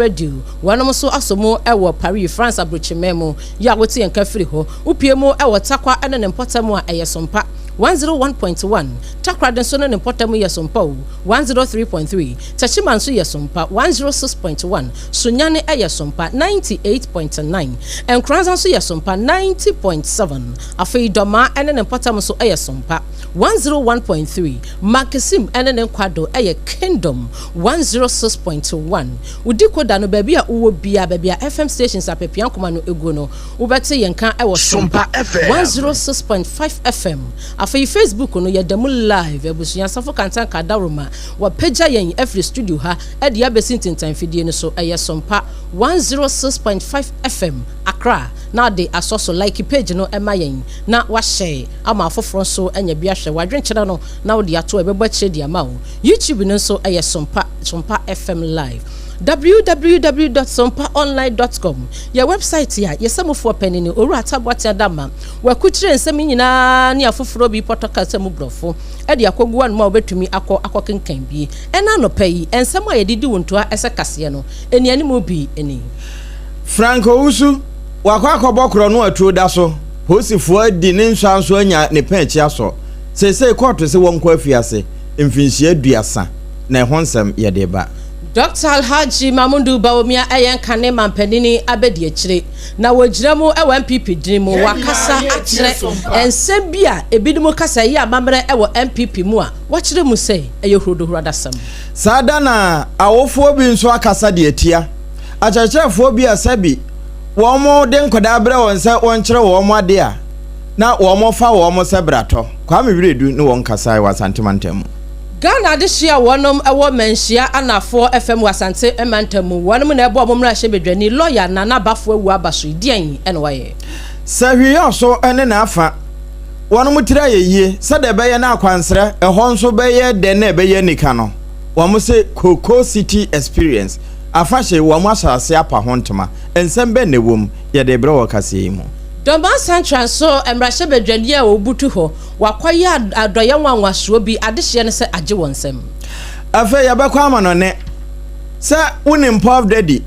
Radio, wɔnom nso asɔ mu wɔ Paris, France abrokyiman mu, yɛ a wote yɛn nka firi hɔ. Wopue mu wɔ Tarkwa ne ne mpɔtam a, ɛyɛ Sompa 101.1. Takoradi nso ne ne mpɔtam yɛ Sompa o, 103.3. Techiman nso yɛ Sompa 106.1. Sunyani yɛ Sompa 98.9. Nkoranza nso yɛ Sompa 90.7. Afei Dɔmaa ne ne mpɔtam nso yɛ Sompa 101.3. Mankesim ne ne nkwado yɛ Kingdom 106.1. Wo decoder no, baabi a wowɔ biara, baabi a FM stations apapia nkoma no egu no, wobɛte yɛn ka wɔ Sompa 106.5 FM. Afei Facebook no, yɛda mu live. Abusua Safo Kantanka Dawuruma wɔapagya yɛn afiri studio ha de abɛsi ntentan fidie no so. Ɛyɛ Sompa 106.5 FM Accra na ade asɔ so. Like page no ma yɛn na wahyɛ ama afoforɔ nso anya bi ahwɛ. Wadwenkyerɛ no na wode ato a, ɛbɛbɔ akyire de ama wo. YouTube no nso ɛyɛ Sompa, Sompa FM live. www.sompaonline.com yɛ website a yɛsɛmufoɔ panini Owura Ataboate Adama wakukyerɛ nsɛm nyinaa ne afoforɔ bi pɔtɔ kasa mu borɔfo ɛde akɔgu anom a wobɛtumi akɔ akɔkenkan bi. Ɛna anɔpa yi, nsɛm a yɛde di wo ntoa ɛsɛ kaseɛ no ɛnianimu bi ani. Frank Owusu wakɔ akɔbɔ korɔ no atuo da so. Polisifoɔ adi ne nsua nso anya ne pɛn akyi asɔ. Seesei kɔɔto sɛ wɔnkɔ afiase mfinhyia 30, na ɛho nsɛm yɛde ba. Dr Alhaji Mamudu Bawumia ɛyɛ nkane mampanini abɛdi akyire na wɔgyina mu ɛwɔ NPP din mu. Wakasa akyerɛ nsɛm bi a ebinom kasa yi amammerɛ ɛwɔ NPP mu a wɔkyerɛ mu sɛ ɛyɛ hurodohuro adasɛm. Saa da na awofoɔ bi nso akasa deɛ tia akyerɛkyerɛfoɔ bi a sɛbi wɔn de nkwadaa brɛ wɔn sɛ wɔnkyerɛ wɔn ade a na wɔn fa wɔn sɛ bratɔ. Kwame Wiredu ne wɔn kasa wɔ Asantemantam mu. Ghana adehyia a wɔnom ɛwɔ Manhyia Anafoɔ FM wɔ Asante mantam mu, wɔnom na ɛbɔ ɔmo mmarahyɛ badwani lɔya Nana Bafo awu aba so. Deɛn ɛna wɔyɛ? Sɛ hweyɛ so ne n'afa wɔn mo tiri ayɛ yie sɛdeɛ ɛbɛyɛ no akwansrɛ ɛhɔ nso bɛyɛ dɛ na ɛbɛyɛ nika no, wɔn sɛ Cocoa City Experience afahyɛ wɔn ahyɛ ase apa ho ntoma. Nsɛm bɛn na ɛwɔ mu? Yɛde brɛ wɔ kaseɛ yi mu. Dɔmaa Central nso mmarahyɛ badwani a wɔbutu hɔ wakɔyɛ adɔyɛ nwanwasoɔ bi adehyeɛ no sɛ agye wɔn nsam. Afei yɛbɛkɔ ama no ne sɛ wonim Puff Daddy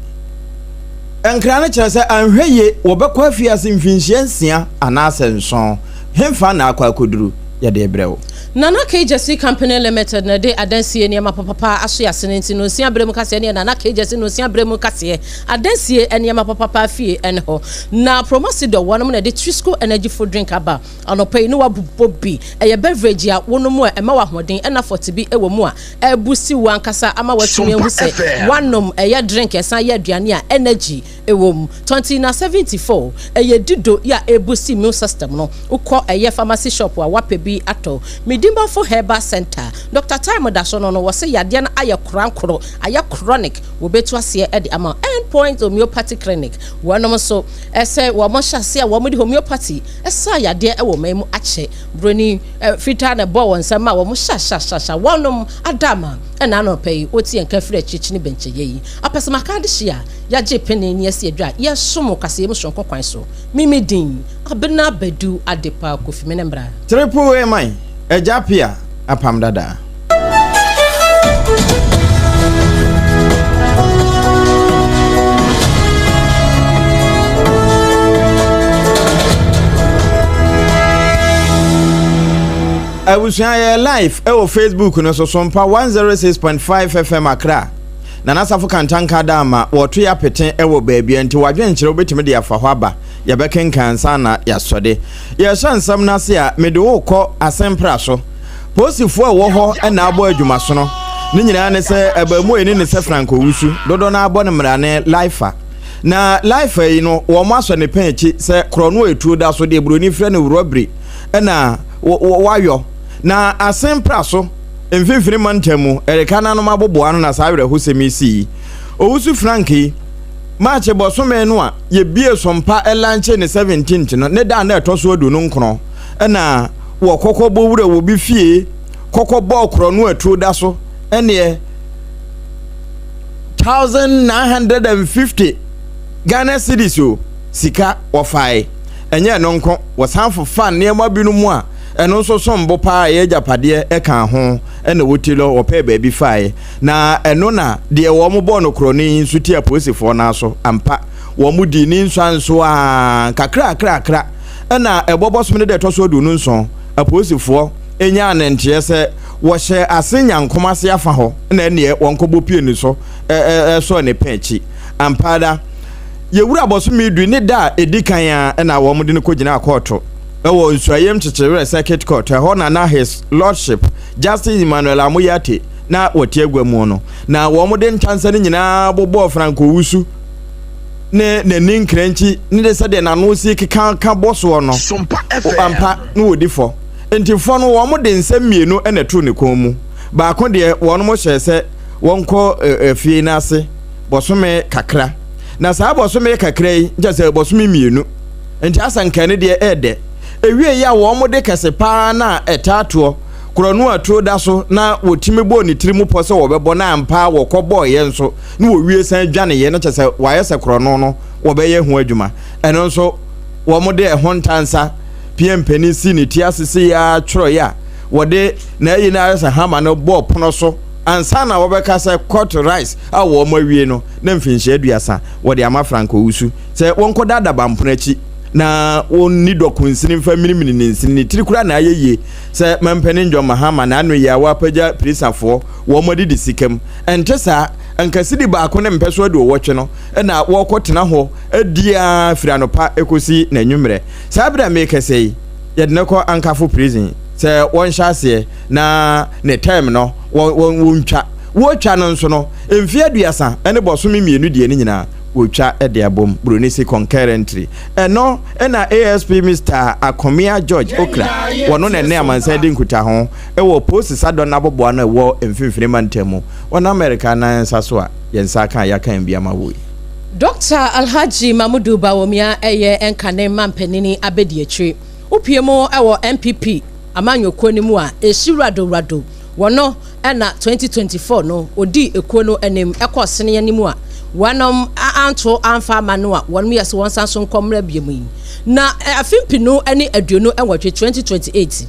nkra no kyerɛ sɛ anhwɛ yie wɔbɛkɔ afiase mfinhyia 6 anaasɛ 7. Hemfa na akɔ akɔduru? Yɛde brɛ wo. Nana KJC Company Limited na de adansie nneɛma papapa aso yɛ asene, nti no nsia berɛ mu kaseɛ ne Nana KJC no nsia berɛ mu kaseɛ adansie nneɛma papapa fie ɛne hɔ. Na Promosidor wɔnom na de Trisco Energy Food Drink aba anɔpa yi ne wabobɔ bi. Ɛyɛ beverage a wonom a ɛma wɔ ahoɔden, ɛna fɔte bi ɛwɔ mu a ɛbusi wo ankasa ama watumi ahu sɛ wanom ɛyɛ drink ɛsan yɛ aduane a energy ɛwɔ mu. 20 na 74 ɛyɛ dido yɛ a ɛbusi immune system no. Wokɔ ɛyɛ pharmacy shop a, wapɛ bi atɔ. Medimbafo Herbal Center, Dr Time da so no, wɔsɛ yadeɛ no ayɛ korankoro, ayɛ chronic, wɔbɛtu aseɛ ɛde ama. End Point Homeopathy Clinic, wɔnom nso ɛsɛ wɔn hyɛ aseɛ a wɔn de homeopathy ɛsa yadeɛ ɛwɔ man mu akyɛ. Buroni fitaa na ɛbɔ wɔn nsam a wɔn hyɛ wɔnom adama. Ɛna anɔpɛ yi wɔti yɛn ka firi akyirikyiri bɛnkyɛyɛ yi apɛsɛmaka de hyia yagye panyin ni asi adwa yɛsom kaseɛ mu sonko kwan so. Mimi din Abena Badu Adepa Kofi mene mbra. Triple A man Agya Pia apam dadaa. Abusua, yɛ live ɛwɔ Facebook no so, Sompa 106.5 FM Accra. Na n'asafo Kantanka da ama wɔto yɛ apete ɛwɔ baabi a, nti wadwenkyerɛ wobɛtumi de afa hɔ aba, yɛbɛkenkan nsa na yɛasɔde. Yɛhyɛ nsɛm no ase a, mede wo kɔ Asɛmpra so. Polisifoɔ a ɛwɔ hɔ ɛna abɔ adwumasono ne nyinaa ne sɛ abaamu a ɛni ne sɛ Frank Owusu dodoɔ no abɔ no mmerane Laifa. Na Laifa yi no, wɔn asɔ ne pɛn akyi sɛ korɔ no a etuo da so deɛ buroni frɛ no robbery ɛna wayɔ na Asɛmpra so Mfimfini mantam mu ɛreka nanom aboboa no. Na saa awerɛhosɛm yi si yi, Owusu Frank yi, March bɔsome no a yɛbie Sompa ɛlaunche ne 17th no ne da na ɛtɔ so 29 ɛna wɔ kɔkɔ bɔ wura wɔ bi fie kɔkɔ bɔɔ korɔ no atuo da so ɛneɛ 1950 Ghana cedis o sika wɔfae. Ɛnyɛ ɛno nko, wɔsan fofa nneɛma binom a ɛno nso som bo paa a ɛyɛ agyapadeɛ ɛka ho ɛna wɔti no wɔpɛɛ baabi faeɛ na ɛno na deɛ wɔn bɔɔ no korɔ no yi nso ti apolisifoɔ no aso ampa wɔn dii ne nsuanso a kakrakrakra ɛna ɛbɔ bɔsom no deɛ ɛtɔ so 27 apolisifoɔ nyaa ne nteɛ sɛ wɔhyɛ ase nyankom ase afa hɔ na ɛneɛ wɔn kɔbɔ pie ne so ɛsɔɔ ne pɛn akyi ampa yɛwura bɔsome 10 ne da a ɛdi kan a ɛna wɔn de no kɔgyina kɔɔto ɛwɔ Nsuayɛm Kyekyerɛ Circuit Court. Ɛhɔ na na His Lordship Justice Emmanuel Amoyate na wɔte agua mu no na wɔn de ntansa no nyinaa bobɔɔ Frank Owusu ne n'ani nkrankyi ne de sɛdeɛ n'ano si keka ka bɔ soɔ no ampa na wɔdi fɔ. Nti fɔ no wɔn de nsɛm mmienu na ɛtoo ne kɔn mu. Baako deɛ, wɔn hyɛ sɛ wɔnkɔ afie no ase bɔsome kakra, na saa bɔsome kakra yi nkyɛ sɛ bɔsome 2 nti asa nka ne deɛ ɛɛdɛ ewie yi a wɔn de kɛse paa na ɛtaa toɔ korɔ atuo da so na wɔtumi bɔɔ ne tiri mu pɔ sɛ wɔbɛbɔ na ampa wɔkɔ bɔɔyɛ nso na wɔwie san dwaneeɛ no kyɛ sɛ wɔayɛ sɛ korɔ no wɔbɛyɛ ho adwuma. Ɛno nso wɔn de ɛho ntansa pia mpanin si ne ti ase si ya twerɛeɛ a wɔde na ayi no ayɛ sɛ hama no bɔɔ pono so ansa na wɔbɛka sɛ court rise a wɔn awie no na mfinhyia 30 wɔde ama Frank Owusu sɛ wɔnkɔda adabampono akyi na wɔnni dɔko nsini mfa minimini ne nsini ne tiri kura na ayɛ yie sɛ mampanin John Mahama na ano yie a wɔapagya pirisafoɔ wɔn adidi sikam. Ɛnte saa, nka sidi 1 ne mpɛ so 80 no na wɔkɔtena hɔ adiaa firi anɔpa ɛkɔsi n'anwummerɛ. Saa berɛ a merekɛsɛ yi, yɛde no kɔ Ankafo Prison sɛ wɔnhyɛ aseɛ na ne term no wɔntwa. Wɔtwa no nso no, mfeɛ 30 ne bɔsome 2 deɛ no nyinaa wɔtwa de abom buroni si concurrently. Ɛno ɛna ASP Mr Akomea George Okra wɔno na ɛne amansan di nkutaho ɛwɔ polisi sadɔ n'aboboa no ɛwɔ mfimfini mantam mu wɔn Amerika nan nsa so a yɛn nsa aka a yɛaka bi ama wɔ yi. Dr. Alhaji Mamudu Bawumia ɛyɛ nkane mampanini abɛdi akyire wopie mu ɛwɔ NPP amanyɔkuo no mu a ɛsi radorado wɔno ɛna 2024 no ɔdi ekuo no anim ɛkɔ sene anim a wɔnom anto amfa ama no a wɔnom yɛ sɛ wɔn san so nkɔ mmerɛ bie mu yi na afe 2028, 2028,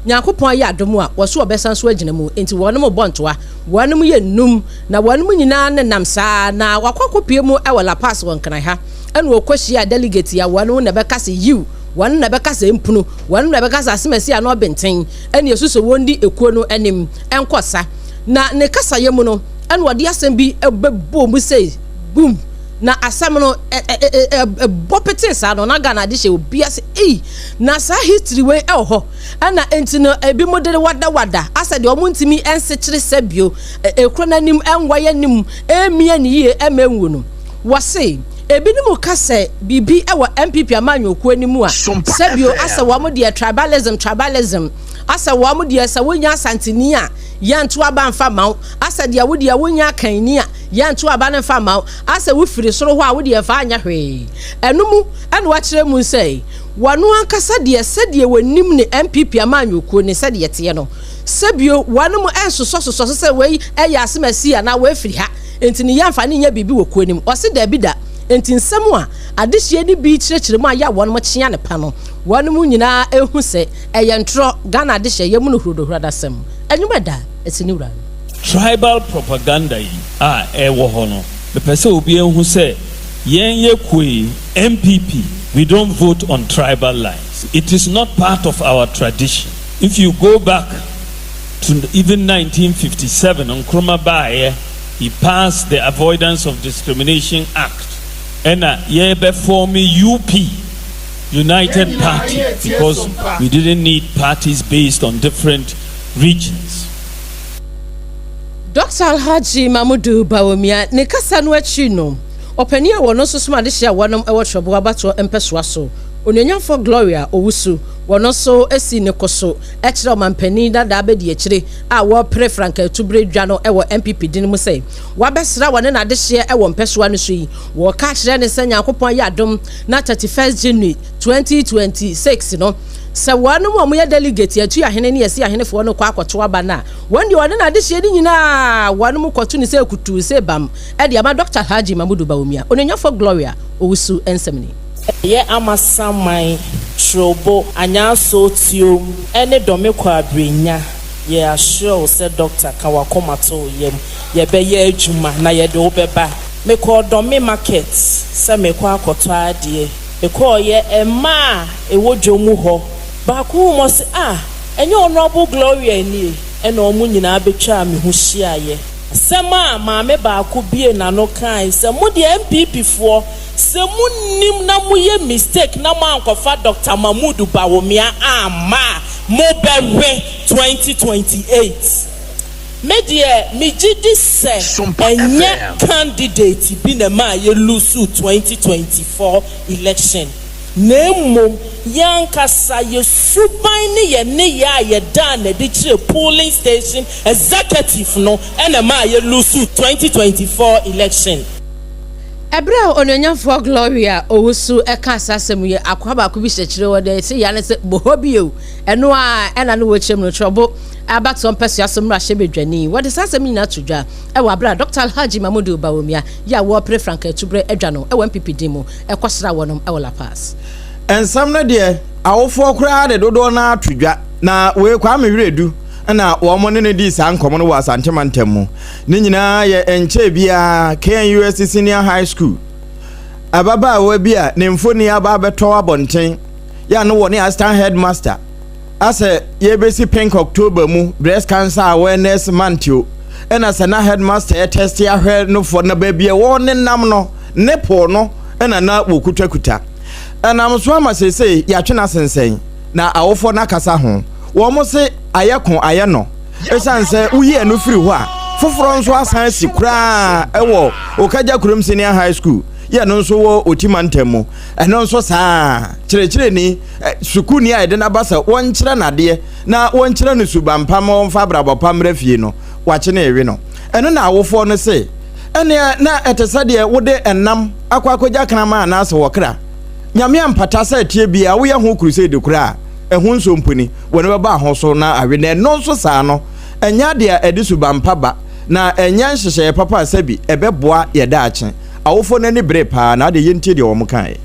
Nyankopɔn ayɛ adom a wɔso wɔbɛsan so agyina mu. Nti wɔnom bɔ ntoa, wɔnom yɛ num na wɔnom nyinaa nenam saa na wakɔ akɔpie mu ɛwɔ Lapaz wɔ Nkran ha ɛna wɔkɔhyia delegate a wɔnom na ɛbɛka sɛ yiw, wɔn na ɛbɛka sɛ mpunu, wɔn na ɛbɛka sɛ asemasi ano ɔbɛnten ɛne ɛsu sɛ wɔn di ekuo no anim ɛnkɔ sa. Na ne kasayɛ mu no ɛna wɔde asɛm bi ɛbɛbɔ mu sɛ boom na asɛm no ɛbɔ petee saa no na Ghana ade hyɛ obi ase ei na saa history wei ɛwɔ hɔ. Ɛna nti no ebi mo de wadawada asɛ deɛ ɔmo ntumi ɛnsekyere sɛ bio ekuro n'anim ɛnwa yɛ anim ɛmia ne yie ɛmɛ nwu no. Wɔse ebinom ka sɛ biribi ɛwɔ NPP amanyɔkuo anim a sɛbio asɛ wɔn deɛ tribalism, tribalism, asɛ wɔn deɛ sɛ wonya Asanteni a yɛnto aba mfa ma wo, asɛ deɛ wo deɛ wonya Akanni a yɛnto aba no mfa ma wo, asɛ wofiri soro hɔ a wo deɛ mfa anyɛ hwee. Ɛno mu ɛna wakyerɛ mu sɛ wɔn ankasa deɛ sɛdeɛ wɔnim ne NPP amanyɔkuo ne sɛdeɛ teɛ no sɛbio wɔn mu ɛnsosɔsosɔ so sɛ wei ɛyɛ asemasi anaa wei firi ha nti ne yɛmfa ne nyɛ biribi wɔ kuo no mu. Ɔse daabi da. Nti nsɛm a adehyeɛ no bi kyerɛkyerɛ mu a yɛ a wɔn kyea ne pa no wɔn mu nyinaa ehu sɛ ɛyɛ ntorɔ. Ghana adehyeɛ yɛ mu no hurodohuradasɛm ɛnwuma da ɛsi ne wura no. Tribal propaganda yi a ɛwɔ hɔ no, mepɛ sɛ obi ehu sɛ yɛn yɛ kuo yi, NPP, we don't vote on tribal lines. It is not part of our tradition. If you go back to even 1957, Nkrumah baeɛ, he passed the Avoidance of Discrimination Act ɛna yɛbɛ form UP, United Party, because we didn't need parties based on different regions. Dr. Alhaji Mamudu Bawumia ne kasa no akyi no, ɔpanin a wɔno nso soma adehyɛ a wɔnom wɔ Twerɛboɔ abatoɔ mpɛsoa so, Onuonyamfoɔ Gloria Owusu, wɔno nso si ne ko so kyerɛ ɔmampanin dada abɛdi akyire a wɔrepere frankaatubere dwa no wɔ NPP din mu sɛ wabɛsra wɔne n'adehyeɛ wɔ mpɛsoa no so yi. Wɔka kyerɛ ne sɛ Nyankopɔn yɛ adom na 31st January 2026 no sɛ wɔnom a wɔyɛ delegate atu ahene ne yɛsi ahenefoɔ no kɔ akɔto aba no a, wɔn deɛ wɔne n'adehyeɛ no nyinaa wɔnom kɔto ne sɛ kutuu sɛ bam ɛde ama Dr. Alhaji Mamudu Bawumia. Onuonyamfoɔ Gloria Owusu nsɛm ni. Ɛyɛ Amasaman, Trobo, Anyaso Tuom ne Dome Kwabrenya. Yɛ assure wo sɛ doctor ka w'akoma to wo yam, yɛbɛyɛ adwuma na yɛde wo bɛba. Mekɔɔ Dome market sɛ merekɔ akɔtɔ adeɛ. Mekɔɔeɛ, mmaa a ɛwɔ dwom hɔ, baako huu me ɔse, Ah, ɛnyɛ Honourable Gloria nie? Ɛna wɔn nyinaa bɛtwaa me ho hyiaeɛ. Asɛm a maame baako bue n'ano kae sɛ, Mo deɛ NPP foɔ, sɛ mo nnim na mo yɛ mistake na mo ankɔfa Doctor Mahmood Bawumia amma a, mo bɛwe 2028. Me deɛ me gye di sɛ ɛnyɛ candidate bi na ɛmaa yɛ loose 2024 election. Na mmom yɛn ankasa yɛn suban ne yɛn nneyɛɛ a yɛdaa no adi kyerɛɛ polling station executive no na ɛmaa yɛ loose 2024 election. Ɛberɛ a Onuonyamfoɔ Gloria Owusu kaa saa asɛm yi, akoa baako bi hyɛ akyire hɔ deɛ ɛte yea ne sɛ, Bɔ hɔ bio! Ɛno ara na ne wɔkyerɛ mu no, Trɔbo abatoɔ mpɛsoa so mmarahyɛbadwani. Wɔde saa asɛm yi nyinaa to dwa wɔ aberɛ a Dɔkta Alhaji Mamudu Bawumia yi a wɔrepere frankaatuberɛ adwa no wɔ NPP din mu kɔsraa wɔnom wɔ La Paz. Nsɛm no deɛ, awofoɔ koraa de dodoɔ no ara to dwa. Na wei Kwame Wiredu na wɔn ne no dii saa nkɔmmɔ no wɔ Asante mantam mu. Ne nyinaa yɛ nkyɛɛ biara KNUST Senior High School ababaawa bi a ne mfoni aba abɛtɔ abɔnten yɛ a no wɔ ne assistant headmaster asɛ yɛbɛsi Pink October mu breast cancer awareness month o ɛna sɛ na headmaster ɛtɛste ahwɛ nofoɔ na baabi a ɛwɔ ne nam no ne poo no ɛna na wɔkutakuta ɛnam so ama seesei yɛatwe no asensɛn na awofoɔ no akasa ho wɔn se ayɛ ko ayɛ no ɛsiane sɛ woyi ɛno firi hɔ a foforɔ nso asan asi koraa ɛwɔ Okagya Kurom Senior High School yɛ no nso wɔ Oti mantam mu ɛno nso saa kyerɛkyerɛni sukuuni a yɛde no aba sɛ wɔnkyerɛ no adeɛ na wɔnkyerɛ no suban pa ma wɔmfa abrabɔ pa mmra fie no, wakye no rewe no. Ɛno na awofoɔ no se, ɛnneɛ na ɛte sɛ deɛ wode ɛnam akɔ akɔgya kraman anaasɛ ɔkra. Nyame ampata sɛ ɛteɛ biara woyɛ ho crusade koraa a, ɛho nsuo mpo ni, wɔne bɛba ho so na awe. Na ɛno nso saa no, ɛnyɛ adeɛ a ɛde suban pa ba, na ɛnyɛ nhyehyɛeɛ papa a sɛbi ɛbɛboa yɛ daakye. Awofoɔ no ani beree paa, na adeɛ yɛntie deɛ wɔn kaeɛ.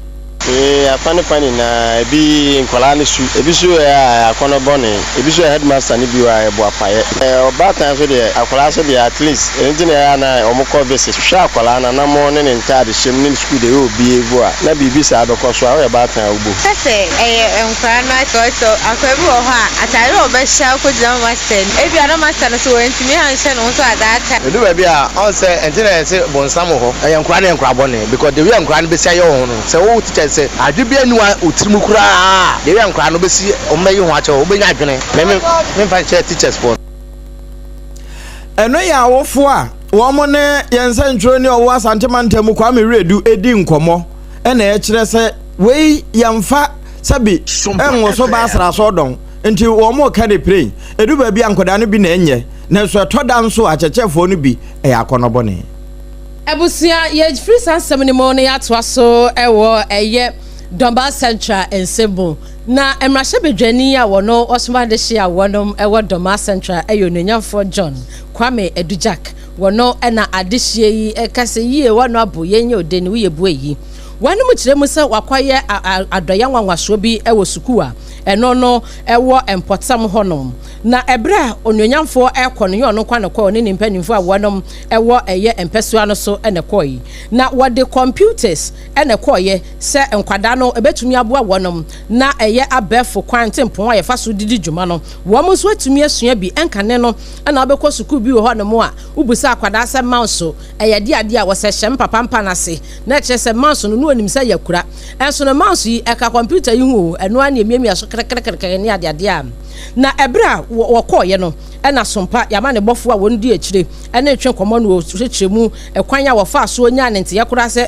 Ee, afa ne fa nyinaa, ebi nkwadaa no su, ebi nso yɛ a akɔnnɔ bɔne, ebi nso yɛ headmaster no bi wɔ a ɛyɛ boapayɛ. Ɛɛ, ɔbaatan nso deɛ, akwadaa nso deɛ at least, ɛno nti na ɛyɛ a na wɔkɔ visit, hwɛ akwadaa no anammɔn ne ne ntaadehyɛ mu ne ne sukuu deɛ ɛyɛ obehave a, na biribi saa bɛkɔ so a, woyɛ baatan a wobɔ hu. Ka sɛ ɛyɛ nkwadaa no asɔɔtɔ, akwadaa bi wɔ hɔ a, atadeɛ a ɔbɛhyɛ akɔgyina master anim, ebia na master no nso wantumi anhyɛ ne ho so at that time. Ɛdu baabi a, ɔn sɛ ɛnti na yɛse bonsam wɔ hɔ. Ɛyɛ nkwadaa no yɛ nkwadaa bɔne because the way a nkwadaa no bɛsi ayɛ wɔn ho no, sɛ wo teacher sɛ adwene biara nni wo tiri mu koraa a, the way a nkwadaa no bɛsi wɔn bɛyi ho akyerɛ wo, wobɛnya adwene. Me me memfa nkyerɛ teachers foɔ no. Ɛno yɛ awofoɔ a wɔn ne yɛn nsɛntwerɛni a ɔwɔ Asante mantam mu Kwame Wiredu di nkɔmmɔ na ɛkyerɛ sɛ wei yɛmfa sɛbi ɛnwoso ba asraasɔ dɔn nti wɔn reka de pire edu baabi a nkwadaa no bi na ɛnyɛ nanso ɛtɔ da nso a akyerɛkyerɛfoɔ no bi ɛyɛ akɔnnɔ bɔne. Abusua, yɛfiri saa nsɛm no mu na yɛatoa so wɔ ɛyɛ Dɔmba Central nsɛm mu. Na mmarahyɛbadwani a wɔno ɔsoma adehye a wɔnom wɔ Dɔma Central yɛ Onuonyamfoɔ John Kwame Adu-Jack. Wɔno na adehyeɛ yi ka sɛ yie wɔno abo yɛn nyɛ ode ne woyɛ bue yi. Wɔnom kyerɛ mu sɛ wakɔyɛ adɔeɛ nwanwasoɔ bi wɔ sukuu a ɛno no wɔ mpɔtam hɔnom. Na ɛberɛ a Onuonyamfoɔ rekɔ no nyɛ ɔno nko na ɛkɔɛ ɔne ne mpanimfoɔ a wɔnom wɔ ɛyɛ mpɛsoa no so na ɛkɔɔe. Na wɔde computers na ɛkɔɔeɛ sɛ nkwadaa no ɛbɛtumi aboa wɔnom na ɛyɛ abɛɛfo kwan ntempɔn a yɛfa so de di dwuma no wɔn nso atumi asua bi. Ɛnkane no na wobɛkɔ sukuu bi wɔ hɔ nom a wobisa akwadaa sɛ mouse ɛyɛ de adeɛ a wɔsɛ hyɛ mpapa mpa no ase na ɛkyerɛ sɛ mouse no na ɔnim sɛ yɛakura. Ɛnso no mouse yi ɛka computer yi ho o, ɛno ara na ɛmiamia so krekrek ne adeadeɛ a na ɛberɛ a wɔkɔɔeɛ no ɛna Sompa yɛama ne bɔfoɔ a wɔn di akyire ne retwe nkɔmmɔ no ɔkyerɛkyerɛ mu ɛkwan a wɔfaa soɔ nyaa ne nteɛ koraa sɛ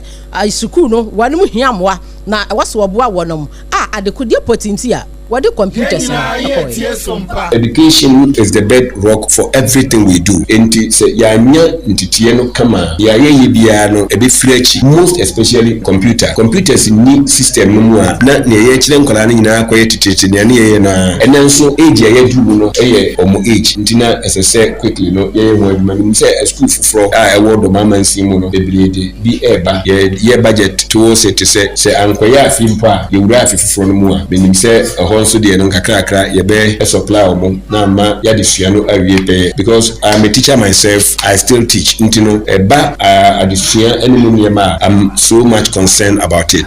sukuu no wɔnom hia mmoa na ɛwɔ sɛ wɔboa wɔnom a adekodeɛ pɔtee nti a. wɔde computers no kɔeɛ. Education is the bed rock for everything we do, enti sɛ yɛannya nteteɛ no kama a, nea yɛyɛ biara no ɛbɛfiri akyi, most especially computer. Computers nni system no mu a, na nea yɛkyerɛ nkwadaa no nyinaa akɔyɛ teteete nea ne yɛyɛ no ara. Ɛnnɛ nso age a yɛaduru mu no yɛ wɔn age, nti na ɛsɛ sɛ quickly no yɛyɛ ho adwuma. Menim sɛ asukuu foforɔ a ɛwɔ Dɔm amansin mu no bebree de bi reba. Yɛyɛ budget towards it sɛ, sɛ ankɔyɛ afe mpo a, yɛwura afe foforɔ no mu a, menim sɛ ɛhɔ nso deɛ no nkakrakra yɛbɛ supply wɔn na ama y'adesua no awie pɛyɛ because I am a teacher myself, I still teach nti no ɛba adesua ne mu nneɛma a, I'm so much concerned about it.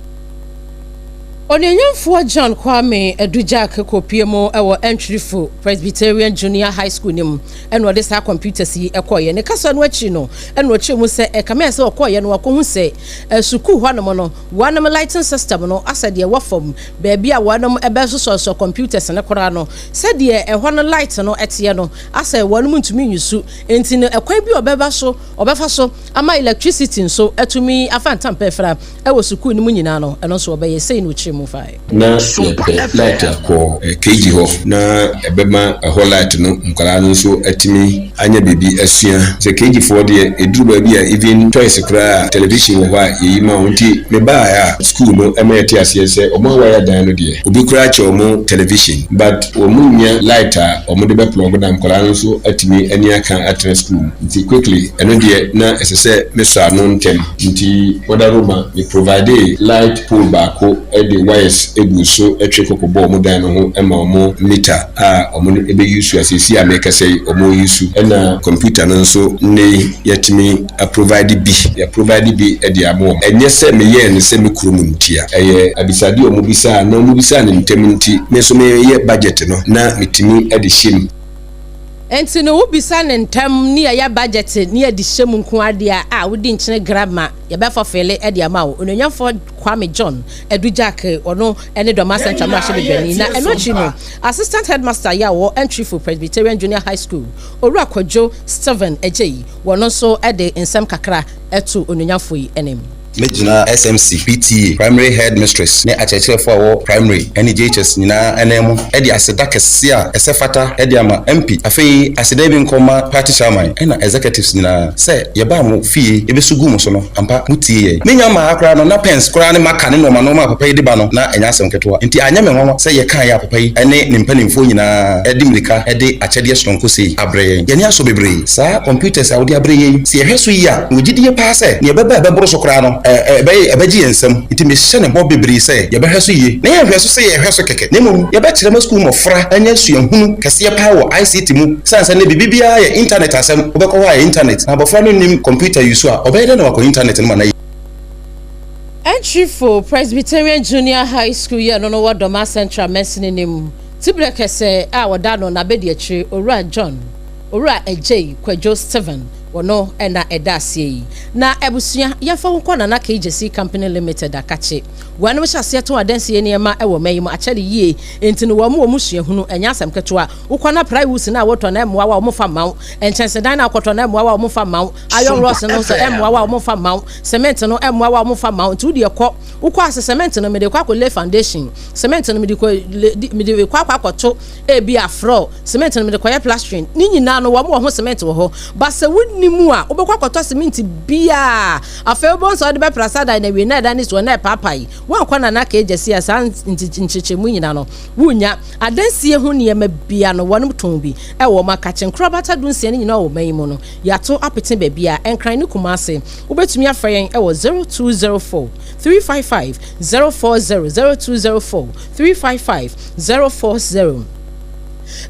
Onuonyamfoɔ John Kwame Adu Jack kɔpue mu wɔ Antwirifo Presbyterian Junior High School no mu na ɔde saa computers yi kɔeɛ. Ne kasa no akyiri no na ɔkyerɛ mu sɛ ɛkame ayɛ sɛ ɔkɔeɛ no wakɔhu sɛ sukuu hɔnom no wɔnom lighting system no asɛ deɛ ɛwɔ fam baabi a wɔnom bɛsosɔsosɔ computers no koraa no sɛdeɛ ɛhɔ no light no teɛ no asɛ wɔnom ntumi nyusu nti no ɛkwan bi a ɔbɛba so ɔbɛfa so ama electricity nso atumi afa ntampɛfra wɔ sukuu no mu nyinaa no, ɛno nso wɔbɛyɛ. Sei na ɔkyerɛ mu fae. Na yɛpɛ light akɔ KG hɔ na ɛbɛma ɛhɔ light no nkwadaa no nso atumi anya biribi asua. Sɛ KG foɔ deɛ ɛduru baabi a even toys koraa a television wɔ hɔ a yɛyi ma wɔn nti mebaeɛ a school no ɛma yɛte aseɛ sɛ wɔn a wɔayɛ dan no deɛ obi koraa kyɛ wɔn television but wɔn nnya light a wɔn de bɛ plug na nkwadaa no nso atumi ani aka atena school mu nti quickly ɛno deɛ na ɛsɛ sɛ mesɔ ano ntɛm. Nti wɔda Roma me providee light pole baako de wires guu so twe kɔkɔ bɔɔ ɔmo dan no ho ma ɔmo meter a ɔmo bɛ use a seesei a merekasa yi ɔmo use ɛna computer no nso nnɛ yi yɛatumi a provide bi yɛ provide bi de ama wɔn. Ɛnyɛ sɛ meyɛɛ no sɛ me kurom ntia, ɛyɛ abisadeɛ a ɔmo bisaa na ɔmo bisaa no ntɛm nti me nso meyɛ budget no na metumi de hyɛ mu. Enti no wobisa no ntɛm ne yɛyɛ budget ne yɛde hyɛ mu nko ara deɛ a wodi nkyene gra ma yɛbɛfɔfele de ama wo. Onuonyamfoɔ Kwame John Adu Jack ɔno ne Dormaa Central mmarahyɛbadwani na ɛno akyi no Assistant Headmaster yɛ a ɔwɔ Antwifo Presbyterian Junior High School Owura Kwadwo Stephen Agyei wɔno nso de nsɛm kakra to onuonyamfoɔ yi anim. Mɛgyina SMC, PTA, Primary Headmistress ne akyerɛkyerɛfoɔ a wɔwɔ Primary ne JHS nyinaa ananmu de aseda kɛseɛ a ɛsɛ fata de ama MP. Afei aseda yi bi nkɔ mma Party Chairman ɛna Executives nyinaa sɛ yɛbaa mo fie yɛbɛsu guu mo so no ampa mo tie yɛn. Menya mmaa ha koraa no na pens koraa ne marker ne nnoɔma nnoɔma a papa yi de ba no na ɛnyɛ asɛm ketewa nti anyɛ me nwanwa sɛ yɛkaeɛ a papa yi ne ne mpanimfoɔ nyinaa de mmirika de akyɛdeɛ sononko sei abrɛ yɛn. Yɛn ani asɔ bebree. Saa computers a wode abrɛ yɛn yi, sɛ yɛhwɛ so yie a, mewɔ gyidie paa sɛ nea ɛbɛba a ɛbɛboro so koraa no, ɛbɛyɛ, ɛbɛgye yɛn nsam. Enti mehyɛ no bɔ bebree sɛ yɛbɛhwɛ so yie. Na yɛnhwɛ so sɛ yɛhwɛ so kɛkɛ, na mmom yɛbɛkyerɛ ma sukuu mmɔfra anya suahunu kɛseɛ paa wɔ ICT mu. Ɛsiane sɛ nnɛ biribiara yɛ intanɛt asɛm, wobɛkɔ hɔ a ɛyɛ intanɛt, na abɔfra no nnim kɔmputa use a, ɔbɛyɛ dɛn na wakɔ intanɛt no ma no ayɛ? Entrifo Presbyterian Junior High School yɛ no no wɔ Dormaa Central mansini no mu. Tiberɛ kɛsɛ a wɔda no n'abadiakyire Owura John Owura Adjei Kwadwo Stephen wɔ no na ɛda aseɛ yi. Na abusua yɛmfa wo nkɔ Nana Kei Gyasi Company Limited Akakye. Wɔnom hyɛ aseɛ tɔn adansie nneɛma wɔ ɔman yi mu akyɛre yie enti no wɔn wɔ mu suahunu ɛnyɛ asɛm ketewa. Wokɔ na prywoods no a wotɔ no ɛmmoa wo a wɔmfa mma wo. Nkyɛnsedan no a wokɔtɔ no ɛmmoa wo a wɔmfa mma wo. Iron rods no nso ɛmmoa wo a wɔmfa mma wo. Cement no ɛmmoa wo a wɔmfa mma wo. Nti wo deɛ kɔ. Wokɔ ase cement no mede kɔ akɔ lay foundation. Cement no mede kɔ mede kɔ akɔ akɔto ebia floor. Cement no mede kɔyɛ plastering. Ne nyinaa no wɔn wɔ ho cement wɔ hɔ. But sɛ wonni mu a wobɛkɔ akɔtɔ cement biaa. Afei wobɛhu sɛ wode bɛpra saa dan no awie na ɛdan no si hɔ na ɛpaapae. Woankɔ Nana Kay Gyasi a saa nkyerɛkyerɛmu nyinaa no wonnya. Adansie ho nneɛma biaa no wɔn tɔn bi wɔ wɔn akakye. Nkorabata dunsia no nyinaa wɔ ɔman yi mu no yɛato apete baabiaa, Nkran ne Kumase. Wobɛtumi afrɛ yɛn wɔ 0204 355 040, 0204 355 040.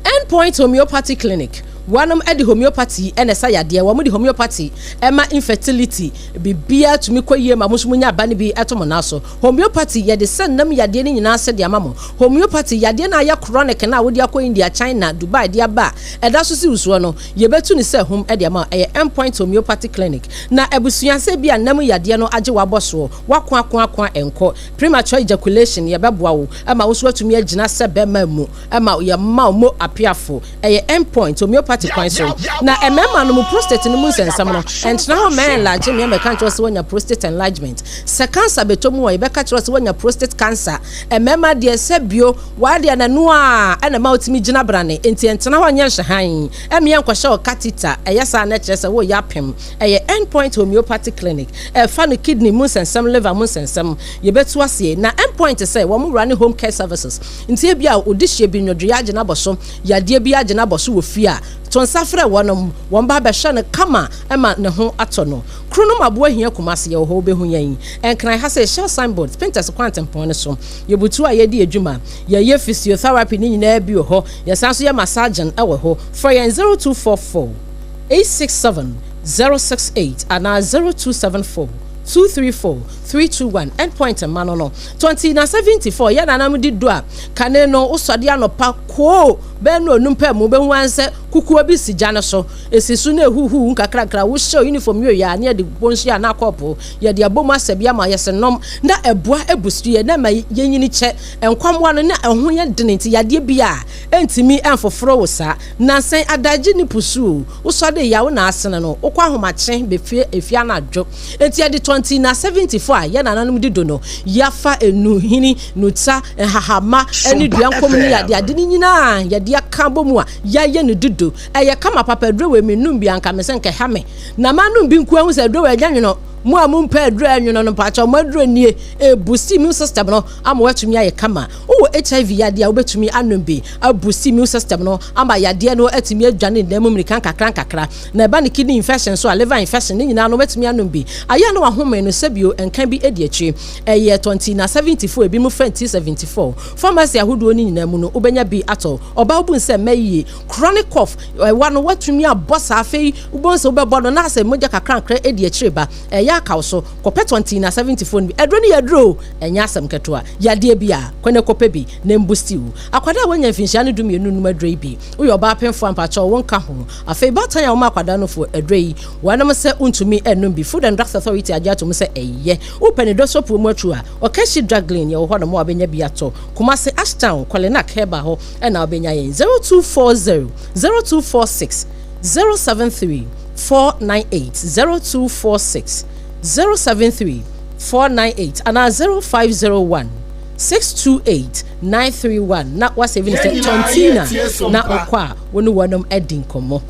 End Point Homeopathy Clinic, Wɔnom de homeopathy na ɛsa yadeɛ, wɔn de homeopathy ma infertility, biribiara tumi kɔ yie ma mo nso mo nya aba no bi to mo nan so. Homeopathy yɛde sɛ nam yadeɛ no nyinaa ase de ama mo. Homeopathy yadeɛ no a ayɛ chronic no a wode akɔ India, China, Dubai de aba a ɛda so si wo soɔ no, yɛbɛtu no sɛ hum de ama wo. Ɛyɛ End Point Homeopathy Clinic. Na abusua sɛ ebia nam yadeɛ no agye wo abɔ soɔ, woako ako ako a ɛnkɔ, premature ejaculation, yɛbɛboa wo ma wo nso woatumi agyina sɛ bɛrima mu ma yɛma wo mo apeafo. Ɛyɛ End Point Homeopathy. homeopathy kwan so. Na mmarima no mu prostate no mu nsɛnsɛm no, ɛntena hɔ mma ɛnlarge mmea mmɛka nkyerɛ wo sɛ woanya prostate enlargement. Sɛ cancer bɛtɔ mu a, yɛbɛka kyerɛ wo sɛ woanya prostate cancer. Mmarima deɛ sɛ bio, w'adeɛ no ɛno ara na ɛma wotumi gyina brane, enti ɛntena hɔ nyɛ nhwɛhan mmea nkɔhyɛ wo catheter, ɛyɛ saa a na ɛkyerɛ sɛ woreyɛ apem. Ɛyɛ End Point Homeopathy Clinic, ɛfa no kidney mu nsɛnsɛm, liver mu nsɛnsɛm, yɛbɛtu aseɛ. Na End Point sɛ wɔn wura ne home care services, nti ebia wo dehyeɛ bi nnwodwoeɛ agye no abɔ so, yadeɛ bi agye no abɔ so wɔ fie a, to nsa frɛ wɔnom, wɔn ba bɛhwɛ no kama ma ne ho atɔ no. Kronom Aboa Hia Kumasi, yɛwɔ hɔ, wobɛhu yɛn. Nkran ha sei, Shell signboard, Spintex kwantempɔn no so. Yɛbutu a yɛdi adwuma, yɛyɛ physiotherapy ne nyinaa bi wɔ hɔ, yɛsan nso yɛ massaging wɔ hɔ. Frɛ yɛn 0244 867 068 anaa 0274 234 321. Endpoint mma no no 20 na 74 yɛ nananom di do a kane no wosɔde anɔpa koo bɛyɛ no onum pɛ mu wobɛhu ara sɛ kukuo bi si gya no so esi so na ehuhuhu nkakrankra wohyɛ uniform wie a ne yɛde bonsu anaa kɔɔpo yɛde abɔ mu asɛ bi ama yɛsɛ nom na ɛboa ebusu yɛ na ɛma yɛnyini kyɛ nkwammoa no na ɛho yɛ dene nti yadeɛ bi a ɛntumi ɛnfoforo wo saa. Nansa yi adagye ne pusuo, wosɔ de yaw na asene no, wokɔ ahomakye bɛfie efie anadwo. Enti yɛde tɔnti na 74 a yɛn nananom di do no, yɛafa enu, hini, nuta, nhahama ne dua nkɔm ne ade ade no nyinaa yɛde aka abɔ mu a yɛayɛ no dudu. Ɛyɛ kama papa, aduro wei mennom bi a anka mese nka ɛha me. Na manom bi nko ahu sɛ aduro wei ɛnyɛ nwono. Mo a mompɛ aduro a ɛnwono no mpakyɛw mo aduro nie, ɛbusti immune system no ama woatumi ayɛ kama. Wowɔ HIV yadeɛ a wobɛtumi anom bi abusti immune system no ama yadeɛ no atumi adwane nna mu mmirika nkakra nkakra. Na ɛba no kidney infection nso a, liver infection, ne nyinaa no wobɛtumi anom bi. Ayɛ a na wahome no sɛbio nka bi adi akyire. Ɛyɛ tɔnti na 74, ebinom frɛ no T74. Pharmacy ahodoɔ no nyinaa mu no wobɛnya bi atɔ. Ɔbaa wobu no sɛ mmɛ yie. Chronic cough, ɛwa no woatumi abɔ saa afei wobɛhu sɛ wobɛbɔ no na asɛ mogya kakra nkakra adi akyire ba. Ɛyɛ aka wo so. Kɔpɛ tɔnti na 74 no bi. Aduro no yɛ aduro o, ɛnyɛ asɛm ketewa. Yadeɛ bi a, kɔ na kɔpɛ bi na mbusti wo. Akwadaa a wanya mfinhyia no dumienu nnom aduro yi bi. Woyɛ ɔbaa penfoɔ a mpakyɛw wo nka ho. Afei baatan a wɔma akwadaa nufoɔ aduro yi, wɔnom sɛ wontumi nnom bi. Food and Drugs Authority agye atom sɛ ɛyɛ. Wopɛ ne dɔsɔpuo mu aturo a, Ɔkɛhye Draglin yɛwɔ hɔ nom a wobɛnya bi atɔ. Kumasi Ashtown, Kɔlenak Herbal hɔ na wobɛnya yɛn. 0240 0246 073 498, 0246 073 498 anaa 0501 628 931 na woasave no sɛ Tontina na wokɔ a wo ne wɔnom adi nkɔmmɔ.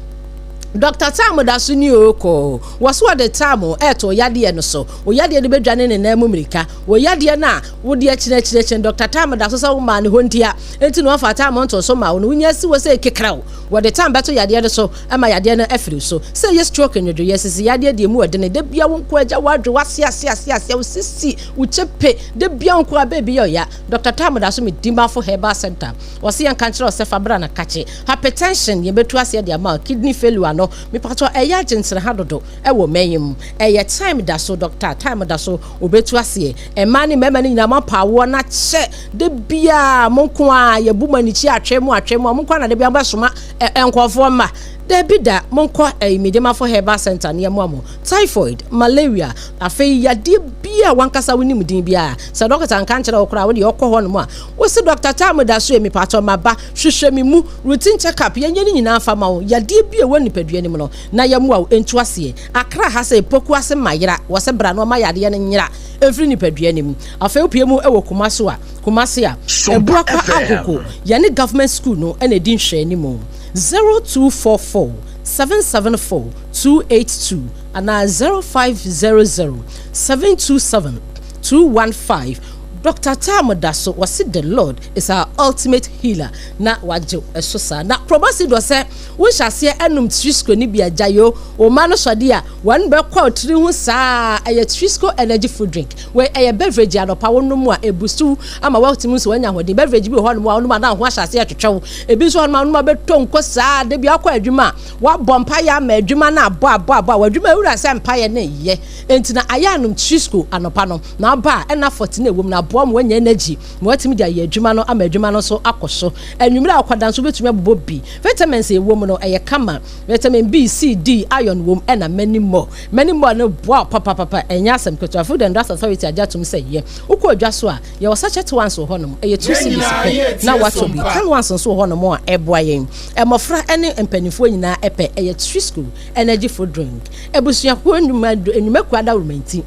Dɔkta Tam da so ni oo kɔɔ. Wɔ so wɔde Tam ɛɛto wo yadeɛ no so. Wo yadeɛ no bɛdwane ne nan mu mmirika. Wo yadeɛ no a wode akyinakyinakyina Dɔkta Tam da so sɛ womaa ne hɔ ntia nti na wɔmfaa Tam ntoo so mmaa wo no, wonya si hɔ sɛ kekraw. Wɔde Tam bɛto yadeɛ no so ma yadeɛ no afiri wo so. Sɛ ɛyɛ stroke, nnwodwoeɛ, sisi yadeɛ deɛ ɛmu ɔdene, da biara wo nko agya w'adwe, w'aseaseaseaseɛ, wo sisi, wo kyepe, da biara wo nko ara baabi yɛ ɔya. Dɔkta Tam da so me Dimafo Herbal Centre. Wɔse yɛnka nkyerɛ wo sɛ fa bra na kakye. Hypertension yɛbɛtu aseɛ de ama wo, kidney failure no mepakyɛw ɛyɛ agye nsraha dodo ɛwɔ mɛn yi mu. Ɛyɛ time da so doctor, time da so wɔbɛtu aseɛ. Mmaa ne mmarima no nyinaa moapa awoɔ no akyɛ da biara mo nko ara yɛbu mo anikyi atwe mo atwe mo a mo nko ara na da biara mobɛsoma nkurɔfoɔ mma. Dabi da monkɔ ɛyi Medemafo Herbal Center na yɛmmoa mo. Typhoid, malaria, afei yadeɛ biara a wankasa wonim din biara sɛ dɔkota nka nkyerɛ wo koraa wo deɛ ɔkɔ hɔ nom a wose Doctor time da so ɛ mepakyɛw maba hwehwɛ me mu, routine check up, yɛnyɛ ne nyinaa mfa ma wo, yadeɛ bi a ɛwɔ nipadua no mu no, na yɛmmoa wo ntu aseɛ. Accra ha sɛ Poku ase ma yera, wɔse bra na ɔma yadeɛ no nyera mfiri nipadua no mu. Afei wopue mu wɔ Kumasi a, Kumasi a, Abuakwa Agogo, yɛne Government School no na ɛdi nhwɛanimu. 0244 774 282 anaa 0500 727 215. Doctor Tam da so, wɔse the Lord is our ultimate healer na wagye wo so saa. Na Probasi dɔ sɛ wo hyɛ aseɛ ɛnom Trisco no bi a gyae o, wo mma no sɔ deɛ a wɔn bɛ kɔ tiri ho saa, ɛyɛ Trisco energy food drink, wei ɛyɛ beverage a anɔpa wo nom a ɛbusti wo ama woatumi nso wanya ahoɔden, beverage bi wɔ hɔ nom a wo nom a na wo ho ahyɛ aseɛ ɛtwetwe wo, ebi nso wɔ hɔ nom a wo nom a bɛtɔ nko saa, da bi akɔ adwuma a wabɔ mpaeɛ ama adwuma no abɔ abɔ abɔ a w'adwuma wura sɛ mpaeɛ no yɛ, enti na ayɛ anom Trisco anɔpa no na aba a ɛna fɔte no ɛwɔ mu no aboa. Ɛboa ma woanya energy ma woatumi de ayɛ adwuma no ama adwuma no nso akɔ so. Anwummere a wokɔda nso wobɛtumi abobɔ bi. Vitamins a ɛwɔ mu no, ɛyɛ kama. Vitamin B, C, D, iron wom, ɛna many more. Many more no boa wo papapapa, ɛnyɛ asɛm ketewa. Food and Drugs Authority agye atom sɛ ɛyɛ. Wokɔ odwa so a, yɛwɔ sachet ones wɔ hɔnom, ɛyɛ 2 Yɛn cedis nyinaa pɛ yɛretie na woatɔ bi. Sompa. Canned ones nso wɔ hɔnom a ɛboa yɛn. Mmɔfra ne mpanimfoɔ nyinaa pɛ, ɛyɛ Trisco energy food drink. Abusuakuo nnwuma nnwumakuo adaworoma nti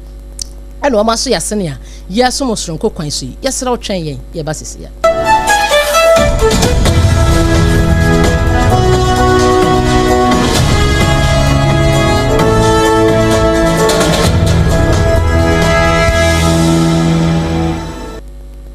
ɛna wɔn aso yɛ asene a yɛresom soronko kwan so yi. Yɛsrɛ wo twɛn yɛn, yɛba sisi a.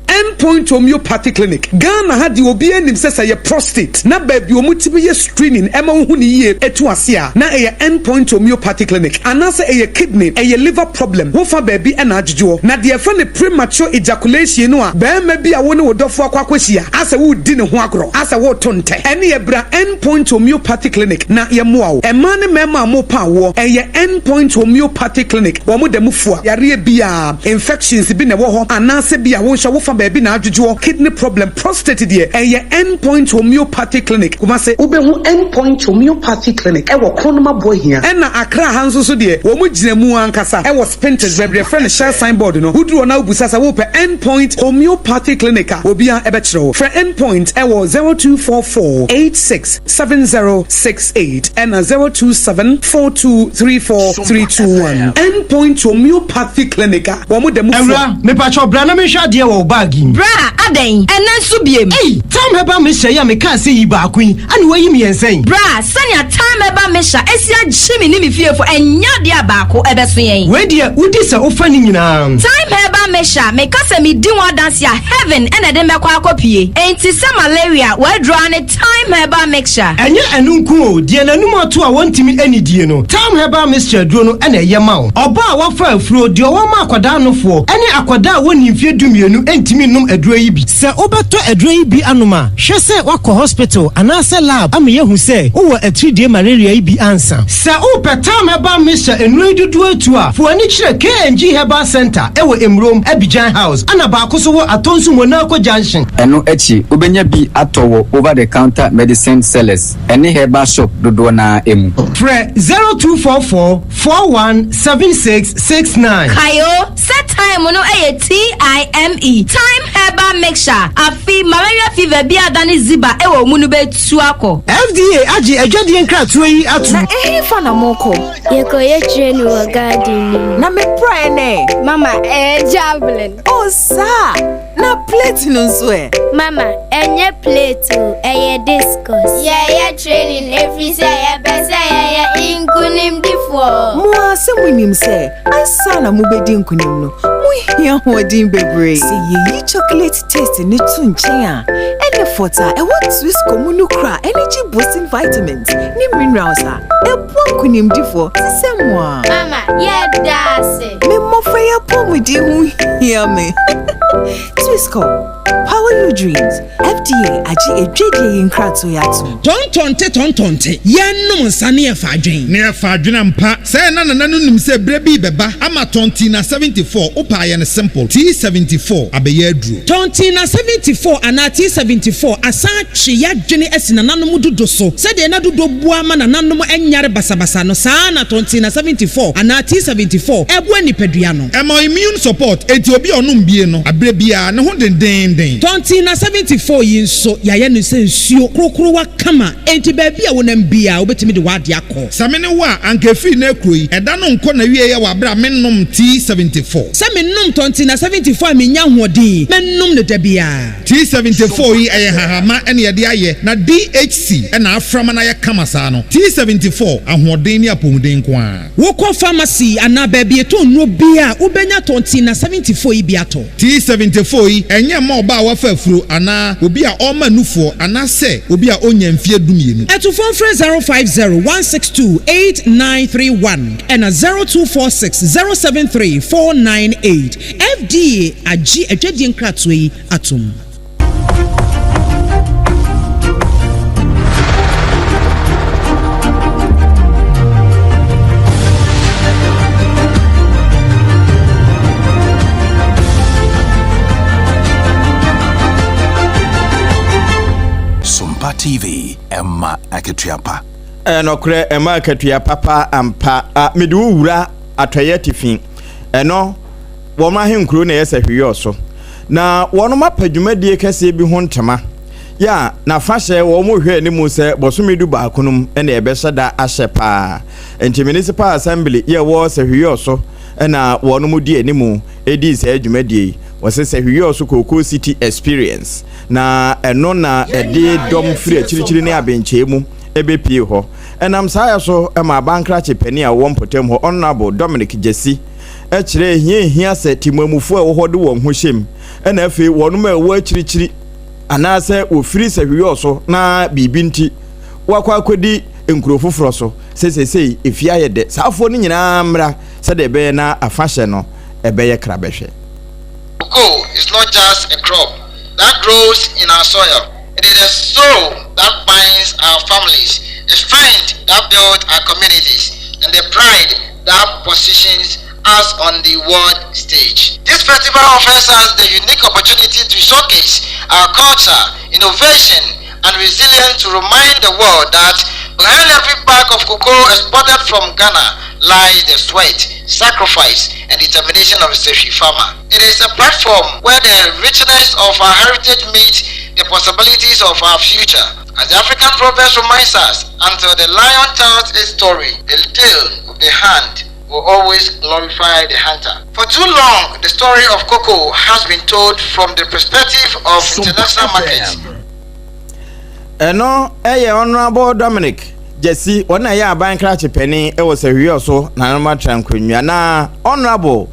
End Point Homeopathy Clinic, Ghana ha deɛ obiara nim sɛ sɛ ɛyɛ prostate na baabi a wɔtumi yɛ screening ɛma wohu no yie ɛtu ase a na ɛyɛ End Point Homeopathy Clinic anaasɛ ɛyɛ kidney, ɛyɛ liver problem wofa baabi ɛna adwodwoɔ. Na deɛ yɛfrɛ no premature ejaculation no a barima bi a wo ne wo dɔfoɔ akɔ akɔhyia asɛ woredi ne ho agorɔ asɛ woreto ntɛ ɛneɛ bra End Point Homeopathy Clinic na yɛmmoa wo. Mmaa ne mmarima a mopa awoɔ ɛyɛ End Point Homeopathy Clinic wɔn da mu fua yareɛ biara. Infections bi na ɛwɔ hɔ anaasɛ bi a wo nso wo fa baabi na adwodwoɔ, kidney problem, prostate deɛ ɛyɛ End Point Homeopathy Clinic, Kumasi. Wobɛhu End Point Homeopathy Clinic wɔ Kronum Aboahia. Ɛna Accra ha nso so deɛ wɔn gyina mu ankasa wɔ Spintex baabi yɛfrɛ no Shell sign board no. Woduru hɔ na wobisa sɛ wopɛ End Point Homeopathy Clinic a, obiara bɛkyerɛ wo. Frɛ End Point wɔ 0244 86 7068 ɛna 027 4234 321. End Point Homeopathy Clinic a wɔn da mu fua. Awura, mepakyɛw bra na menhwɛ adeɛ wɔ wo bag yi mu. Bra, adɛn? Ɛnnɛ nso biem? Ei! Thyme Herbal Mixture yi a mekaa sɛ yi baako yi, ɛna woayi mmiɛnsa yi? Bra, sɛnea Thyme Herbal Mixture asi agye me ne me fiefo, ɛnyɛ adeɛ a baako ɛbɛso yɛn. Wei deɛ, wodi sɛ wofa ne nyinaa. Thyme Herbal Mixture, meka sɛ medi ho adanse a, heaven na ɛde me bɛkɔ akɔpue. Enti sɛ malaria, w'aduro ara ne Thyme Herbal Mixture. Ɛnyɛ ɛno nko o, deɛ n'anum ato a wɔntumi nnidie no, Thyme Herbal Mixture aduro no na ɛyɛ ma wo. Ɔbaa a wafa afuro, deɛ ɔwɔ ma akwadaa nofoɔ, ne akwadaa a wɔnnii mfeɛ dumienu ntumi nnom aduro yi bi. Sɛ wobɛtɔ aduro yi bi anom a, hwɛ sɛ woakɔ hospital anaasɛ lab ama yɛahu sɛ wowɔ atiridie malaria yi bi ansa. Sɛ wopɛ Thyme Herbal Mixture nnuro yi dodoɔ atu a, fa w'ani kyerɛ KNG Herbal Centre wɔ Emurom, Abidjan House, ɛna baako nso wɔ Atonsu Monaco Junction. Ɛno akyi, wobɛnya bi atɔ wɔ over the counter medicine sellers ne herbal shop dodoɔ no ara mu. Frɛ 0244 41 76 69. Kae o, sɛ thyme no yɛ TIME, Thyme Herbal Mixture, afe malaria fever bi a adane ziba wɔ wo mu no bɛtu akɔ. FDA agye adwadie nkratoɔ yi atom. Na ɛhefa na morekɔ? Yɛkɔyɛ training wɔ garden no mu. Na me praeɛ no ɛ? Mama, ɛyɛ javelin. Oh, saa! Na plate no nso ɛ? Mama, ɛnyɛ plate o, ɛyɛ discus. Yɛyɛ training ɛfiri sɛ yɛpɛ sɛ yɛyɛ nkonimdifoɔ. Mo ara sɛ monim sɛ ansa na mobɛdi nkonim no, mohia ahoɔden bebree. Sɛ yɛyi chocolate taste no to nkyɛn a, ɛne fɔt a ɛwɔ Twisco mu no kura energy boosting vitamins ne minerals a ɛboa nkonimdifoɔ te sɛ mo ara. Mama, yɛda ase. Me mmɔfra yi apɔmuden ho hia me. Twisco, power your dreams. FDA agye adwadie yi nkratoɔ yi atom. Tɔntɔnte tɔntɔnte, yɛnnom nsa ne yɛfa adwen. Ne yɛfa adwen ampa. Sɛɛ na Nana no nim sɛ berɛ bi rebɛba ama Tɔntina 74, wopɛ a yɛ no simple, T74 abɛyɛ aduro. Tɔntina 74 anaa T74 asan atwe y'adwene asi nananom dodo so. Sɛdeɛ na dodo boa ma nananom nyare basabasa no, saa ara na Tɔntina 74 anaa T74 boa nipadua no. Ɛma immune support, enti obi a ɔnom bie no, aberɛ biara, ne ho dendeenden. Tɔntina 74 yi nso, yɛayɛ no sɛ nsuo korokorowa kama, enti baabi a wonam biara, wobɛtumi de w'adeɛ akɔ. Sɛ me ne wo a, anka ɛfiri nnɛ rekuro yi, ɛda no nkɔ n'awieɛ wɔ aberɛ a mennom T74. Sɛ menom Tɔntina 74 a mennya ahoɔden, mɛnom no da biara. T74 yi ɛyɛ hahama na yɛde ayɛ na DHC na afra ma no ayɛ kama saa no. T74, ahoɔden ne apɔmuden nko ara. Wokɔ pharmacy anaa baabi yɛtɔn nnuro biara a, wobɛnya Tɔntina 74 yi bi atɔ. T74 yi ɛnyɛ mma ɔbaa a wafa afuro anaa obi a ɔrema nufoɔ anaasɛ obi a ɔnnya mfeɛ dumienu. Atufoɔ mfrɛ 050 162 8931 ɛna 0246 073 498. FDA agye adwadie nkratoɔ yi atom. TV, ɛma akatua pa. Ɛyɛ nɔkorɛ, ɛma akatua papa ampa. A mede wo wura atɔeɛ atifi. Ɛno, wɔn ahenkuro na ɛyɛ sɛ hweyɔɔ so. Na wɔnom apɛ dwumadie kɛseɛ bi ho ntoma. Yɛ a, n'afahyɛ wɔn rehwɛ anim sɛ bɔsome du baako no mu na ɛbɛhyɛ da ahyɛ paa. Nti Municipal Assembly yɛ ɛwɔ Sahwiyɔɔ so na wɔnom di anim dii saa dwumadie yi. Wɔse Sahwiyɔɔ so Cocoa City Experience. Na ɛno na ɛde dɔm firi akyirikyiri ne abenkyɛɛ mu bɛpue hɔ. Ɛnam saa yɛ so ma abankrakye panin a ɔwɔ mpɔtam hɔ, Honourable Dominic Gyasi, kyerɛɛ hia a ɛhia sɛ temuamufoɔ a ɛwɔ hɔ de wɔn ho hyɛ mu na afei wɔnom a ɛwɔ akyirikyiri anaasɛ wɔfiri sahwiyɔɔ so na biribi nti wɔakɔ akɔdi nkuro foforɔ so sɛ seesei efie ayɛ dɛ saa afoɔ no nyinaa mmra sɛdeɛ ɛbɛyɛ na afahyɛ no ɛbɛyɛ krabɛhwɛ. Cocoa is not just a crop that grows in our soil, it is the soul that binds our families, the strength that builds our communities, and the pride that positions us on the world stage. This festival offers us the unique opportunity to showcase our culture, innovation, and resilience to remind the world that behind every bag of cocoa exported from Ghana lies the sweat, sacrifice, and determination of a Sefwi farmer. It is a platform where the richness of our heritage meets the possibilities of our future. As the African proverb reminds us, until the lion tells its story, the tale of the hand will always glorify the hunter. For too long, the story of cocoa has been told from the perspective of international markets. Ɛno yɛ Honourable Dominic Gyasi, ɔno na ɛyɛ aban krakye panin wɔ Sahwiɔ so Nananom Atra Nkonnwa, na Honourable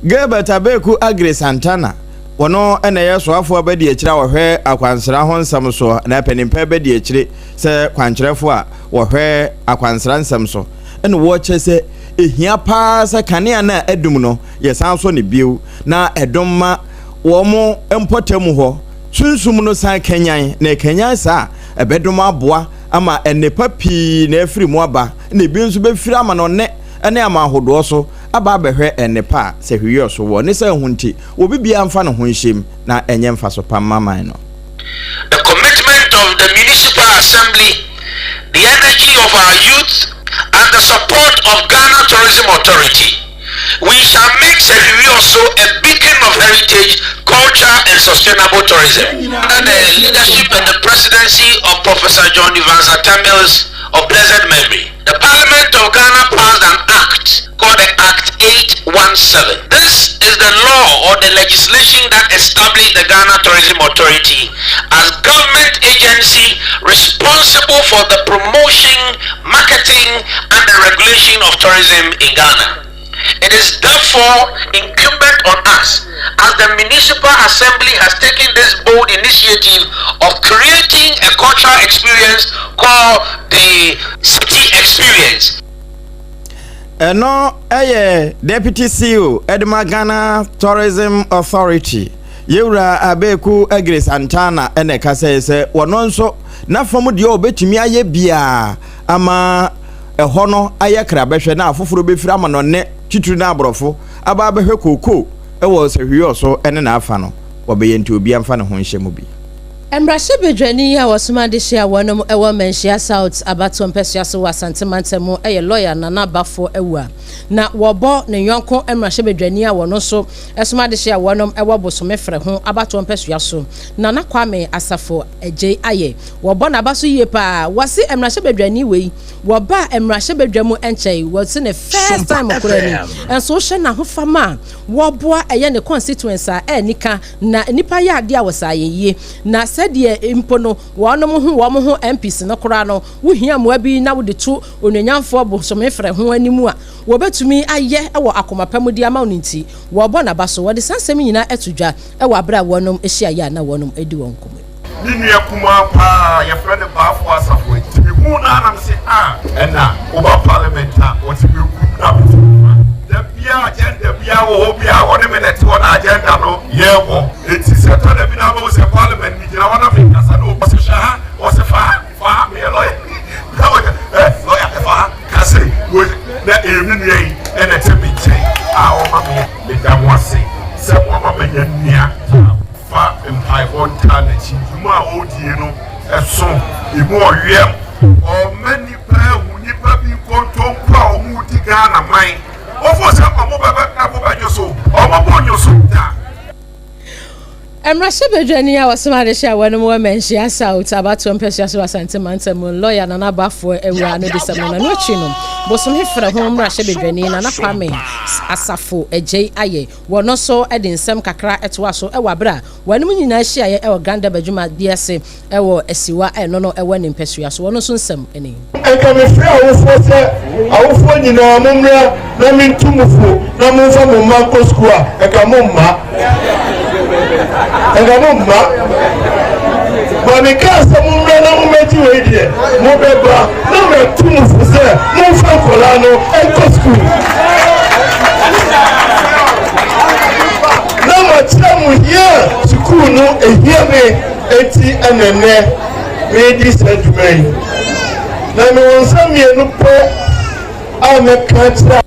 Gilbert Abeku Aggrey Santana, ɔno na ɛyɛ soafoɔ abadiakyire a ɔhwɛ akwansra ho nsɛm so, anaa panimpa abadiakyire sɛ kwankyerɛfoɔ a wɔhwɛ akwansra nsɛm so. Ɛna wɔkyerɛ sɛ ehia paa sɛ kanea no a adum no yɛsan sɔ no bio na ɛdom ma wɔn mpɔtam hɔ sunsum no san kanyan na ɛkanyan saa a ɛbɛdom aboa ama nnepa pii na afiri mu aba na ebi nso bɛfiri amanɔne ne aman ahodoɔ so aba abɛhwɛ nnepa a sɛ hwiyɔ so wɔ ne sɛ ho nti obi biara mfa ne ho nhyɛm na ɛnyɛ mfaso pa mma man no. The commitment of the Municipal Assembly, the energy of our youth, and the support of Ghana Tourism Authority, we shall make Sefwi also a beacon of heritage, culture, and sustainable tourism. Under the leadership and the presidency of Professor John Evans Atta Mills of blessed memory, the Parliament of Ghana passed an act called the Act 817. This is the law or the legislation that established the Ghana Tourism Authority as government agency responsible for the promotion, marketing, and the regulation of tourism in Ghana. It is therefore incumbent on us, as the Municipal Assembly has taken this bold initiative of creating a cultural experience called the City Experience. Ɛno yɛ Deputy CEO de ma Ghana Tourism Authority, Yewura Abeku Aggrey Santana na ɛkasae sɛ wɔno nso n'afam deɛ ɔbɛtumi ayɛ biara ama ɛhɔ no ayɛ krabɛhwɛ na afoforɔ bɛfiri amanɔne titiri no aborɔfo aba abɛhwɛ kookoo wɔ Sahwiɔ so ne n'afa no wɔbɛyɛ nti obiara mfa ne ho nhyɛ mu bi. Mmarahyɛbadwani yi a wɔsoma de hyia wɔnom wɔ Manhyia South abatoɔ mpɛsoa so wɔ Asante mantam mu yɛ Lɔya Nana Baffour Awuah. Na wɔbɔ ne yɔnko mmarahyɛbadwani a wɔno nso soma de hyia wɔnom wɔ Bosome Frɛho abatoɔ mpɛsoa so, Nana Kwame Asafo Adjei ayɛ. Wɔbɔ n'aba so yie paa. Wɔse mmarahyɛbadwani wei wɔbaa mmarahyɛbadwa mu nkyɛe, wɔse ne first time koraa ni. Nso wohwɛ n'ahofama a wɔboa ɛyɛ ne constituents a ɛnika na nnipa yɛ adeɛ a wɔsaa yɛn yie na sɛdeɛ mpo no wɔnom ho wɔn ho MPs no koraa no wohia mmoa bi na wode to onuonyamfoɔ bosome frɛ ho anim a wɔbɛtumi ayɛ wɔ akoma pa mu de ama wo no nti wɔbɔ n'aba so wɔde saa nsɛm yi nyinaa to dwa wɔ aberɛ a wɔnom hyiaeɛ a na wɔnom di wɔn nkɔmmɔ yi. Me nua kumaa paa yɛfrɛ no Bafo Asafo nti mehuu no a na mese ah ɛna woba parliament a wɔte benkum na mete nifa da biara agenda biara wɔ hɔ biara wɔne me na ɛte hɔ na agenda no yɛbɔ nti sɛ ɛtɔ da bi na wobɛhu sɛ parliament megyina hɔ na mekasa na ɔse hwɛ ha ɔse fa ha fa ha meyɛ lawyer na ɔyɛ ɛ lawyer fa ha ka se na ɛyɛ me nua yi ɛna ɛte me nkyɛn a ɔma me meda mo ase sɛ moama manya nua. Fa mpaebɔ ntaa n'akyi. Dwuma a ɔredie no. Ɛso, emu ɔweam. Ɔma nnipa ahu nnipa bi nkontompo a ɔmo di Ghana man. Wofo sɛ ɔmo bɛbɛ ɛbo bɛdwo so, ɔmo bo nnwo so da. Mmarahyɛbadwani a ɔsom adehye a wɔnom wɔ Manhyia South abatoɔ mpasua so wɔ Asante mantam mu, Lɔya Nana Baffour Awuah no bisa mu. Na ɛno akyi no, Bosome Frɛ ho mmarahyɛbadwani Nana Kwame Asafo Adjei Ayɛ wɔ no nso de nsɛm kakra toaa so wɔ aberɛ a wɔnom nyinaa hyiaeɛ wɔ Gandaba dwumadie ase wɔ Asiwa a ɛno no wɔ ne mpasua so. Wɔn nso nsɛm ni. Anka mefrɛ awofoɔ sɛ, Awofoɔ nyinaa mommra na mentu mo fo na momfa mo mma nkɔ sukuu a, anka momma. Anka momma. Ba mekaa sɛ mommra na mommɛgye wei deɛ, mobɛba na matu mo fo sɛ momfa nkwadaa no nkɔ sukuu. Na makyerɛ mo hia a sukuu no hia me enti ɛna nnɛ meredi saa dwuma yi. Na mewɔ nsɛm mmienu pɛ a mɛka akyerɛ.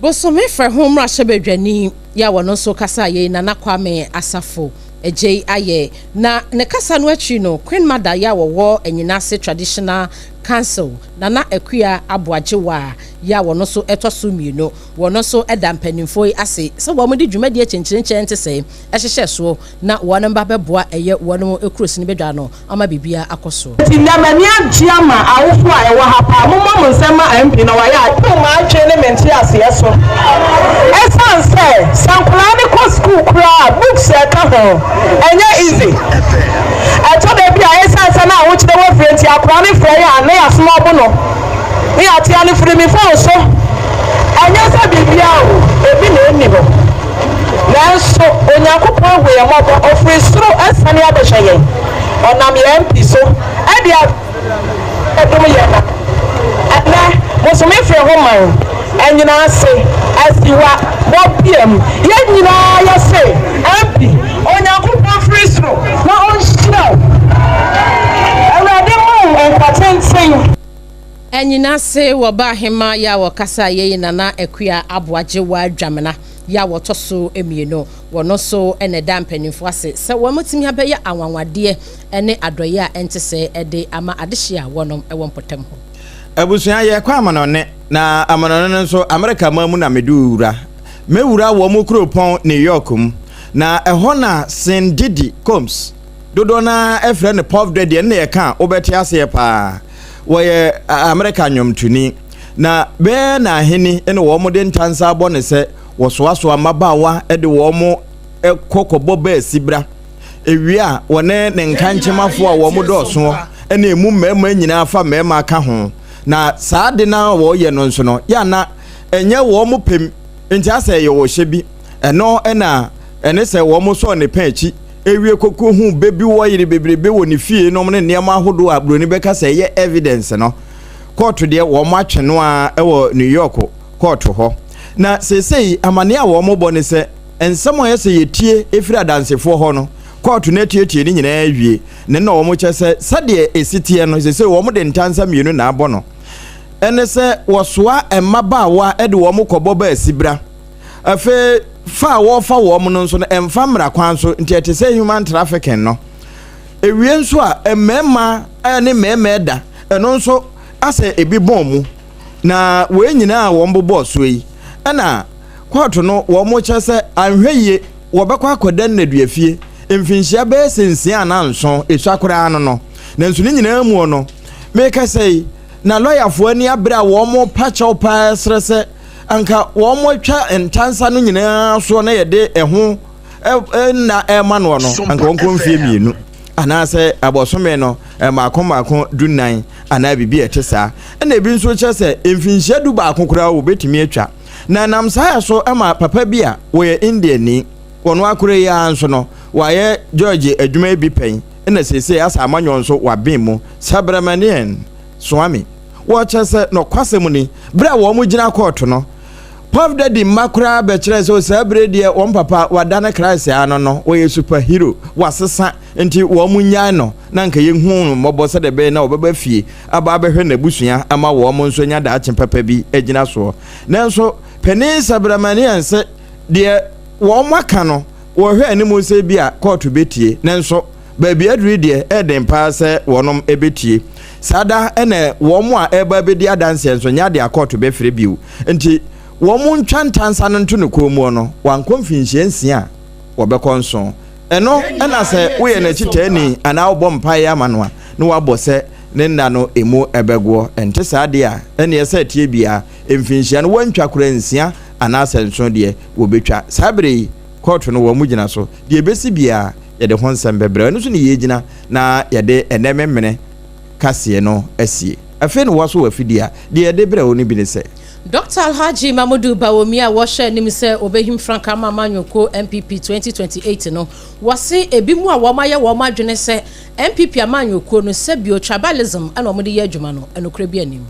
Bosome frɛ ho mmarahyɛbadwani yi a ɔno nso kasaa yei Nana Kwame Asafo Adjei ayɛ. Na ne kasa no akyi no Queen Mother yi a wɔwɔ Anyinase Traditional Council Nana Akua Aboagyewaa yi a ɔno nso ɛtɔ so mmienu wɔn nso da mpanimfoɔ yi ase sɛ wɔn de dwumadie kyenkyerenkyɛn te sɛɛ hyehyɛ soɔ na wɔn mma bɛboa ɛyɛ wɔn kuro sini badwa no ama biribiara akɔ soɔ. Nti nnɛ m'ani agye ama awofo a ɛwɔ ha paa. Mommɔ mo nsam ma MP na wayɛ ade. Wo m'adwene ne me nteaseɛ so. Ɛsiane sɛ, sɛ nkwadaa no kɔ sukuu koraa a, books a ɛka ho, ɛnyɛ easy. Ɛtɔ da bi a, ɛsiane sɛ na ahokyerɛ wɔ fie nti, akwadaa no frɛ yɛn a, na yɛasoma ɔbo no, na yɛatea no firi me phone so. Ɛnyɛ sɛ biribiara o, ebi na ɛnni hɔ. Nanso Onyankopɔn ahu yɛn mmɔbɔ, ɔfiri soro asiane abɛhwɛ yɛn. Ɔnam yɛn MP so de adom yɛn na ɛnnɛ bosome firi ho man, anyina ase, asiwa, bɔbeam, yɛn nyinaa yɛse MP, Onyankopɔn mfiri soro na ɔnhyira wo. Awurade mma wo nkwa tenten. Anyinase wɔ ba ahemaa yi a ɔkasa yei Nana Akua Aboagye Waa Dwamena yi a wɔtɔ so mmienu. Wɔno nso na ɛda mpanimfoɔ ase sɛ wɔatumi abɛyɛ anwanwadeɛ ne adɔeɛ a ɛnte sɛɛ de ama adehyeɛ a wɔnom wɔ mpɔtam hɔ. Abusua, yɛrekɔ amanɔne, na amanɔne no nso, Amerika man mu na mede wo wura. Mɛwura wɔn kuropɔn New York mu, na ɛhɔ na Sean Diddy Combs, dodoɔ no ara frɛ no Puff Daddy, ɛno na yɛka a wobɛte aseɛ paa. Wɔyɛ Amerika nnwomtoni, na bɛyɛ na ahene na wɔde ntansa abɔ no sɛ wɔsoasoa mmabaawa de wɔn kɔ kɔbɔ baasibra. Ewie a, wɔne ne nkankyemafoɔ a wɔn dɔɔso ne emu mmarima nyinaa fa mmarima ka ho. Na saa ade no a wɔyɛ no nso no, yɛ ana ɛnyɛ wɔn pɛm nti asɛ ɛyɛ ɔhyɛ bi. Ɛno na ɛne sɛ wɔn sɔɔ ne pɛn akyi ewie koko hu bɛ bi wɔ yere bebrebe wɔ ne fie nom ne nneɛma ahodoɔ a buroni bɛka sɛ ɛyɛ evidence no. Kɔɔto deɛ wɔn atwe no ara wɔ New York kɔɔto hɔ. Na seesei amaneɛ a wɔbɔ ne sɛ nsɛm a ɛyɛ sɛ yɛtie firi adansefoɔ hɔ no, kɔɔto no atuatua ne nyinaa awie. Na ɛno na wɔkyerɛ sɛ sɛdeɛ ɛsi teɛ no, seesei wɔde ntansa mmienu na abɔ no. Ɛne sɛ wɔsoa mmabaawa de wɔn kɔbɔ baasibra. Afei fa a wɔfa wɔn no nso no, ɛmfa mmara kwan so, nti ɛte sɛ human trafficking no. Ewie nso a, mmarima ne mmarima da, ɛno nso asɛ ebi bɔn mu. Na wei nyinaa a wɔn bobɔɔ soɔ yi, ɛna kɔɔto no wɔn kyerɛ sɛ anhwɛ yie wɔbɛkɔ akɔda nnaduafie mfinhyia bɛyɛ sɛ nsia anaa nson, esua koraa no no. Nanso ne nyinaa muo no, mekasa yi, na lɔyafoɔ ani abere a wɔn pa kyɛw paa srɛ sɛ anka wɔn atwa ntansa no nyinaa soɔ na yɛde ɛho nna ɛrema noɔ no, anka wɔnkɔ mfie mmienu anaasɛ abɔsome no mmaako mmaako dunnan anaa biribi a ɛte saa. Ɛna ebi nso kyerɛ sɛ mfinhyia du baako koraa wɔbɛtumi atwa. Na ɛnam saa yɛ so ma papa bi a wɔyɛ Indiani, wɔn akora yi ara nso no, wɔayɛ George adwuma yi bi pɛn, ɛna seesei asa amanyɔ nso waben mu. Subramanian Swamy. Wɔkyerɛ sɛ nɔkwasɛm ni, bere a wɔn gyina kɔɔto no, Puff Daddy mma koraa bɛkyerɛɛ sɛ saa bere deɛ wɔn papa wadane Christ ano no, ɔyɛ super hero, wasesa, nti wɔn nnyae no na anka yɛnhu no mmɔbɔ sɛdeɛ ɛbɛyɛ na ɔbɛba fie aba abɛhwɛ n'abusua ama wɔn nso anya daakye papa bi agyina soɔ. Nanso Panin Subramanian se deɛ wɔn aka no wɔhwɛ anim sɛ ebia kɔɔto bɛtie, nanso. Baabi aduru yi deɛ, ɛyɛ den paa sɛ wɔnom bɛtie. Saa da na wɔn a ɛreba abɛdi adanseɛ nso, nyɛ adeɛ a kɔɔto bɛfrɛ bio. Nti wɔn ntwa ntansa no nto ne kɔn muo no, wankɔ mfinhyia nsia a, wɔbɛkɔ nson. Ɛno na sɛ woyɛ n'akyitaani anaa wobɔ mpaeɛ ama no a, na wabɔ sɛ ne nna no emu bɛgoɔ. Ɛnte saa deɛ a, ɛnneɛ sɛ ɛteɛ biara, mfinhyia no wɔantwa koraa nsia anaasɛ nson deɛ, wɔbɛtwa. Saa berɛ yi, kɔɔto no wɔn gyina so. Deɛ ɛbɛsi biara, yɛde ho nsɛm bɛbrɛ wo. Ɛno so na yɛgyina na yɛde ɛnnɛ memene kaseɛ no asie. Afei na woaso w'afidie a, deɛ yɛde brɛ wo no bi ne sɛ. Dɔkta Alhaji Mamudu Bawumia a wɔhyɛ anim sɛ ɔbɛhim frankaa ama amanyɔkuo NPP 2028 no, wɔse ebinom a wɔayɛ wɔn adwene sɛ NPP amanyɔkuo no sɛbio tribalism na wɔde yɛ adwuma no, nokorɛ bi nnim.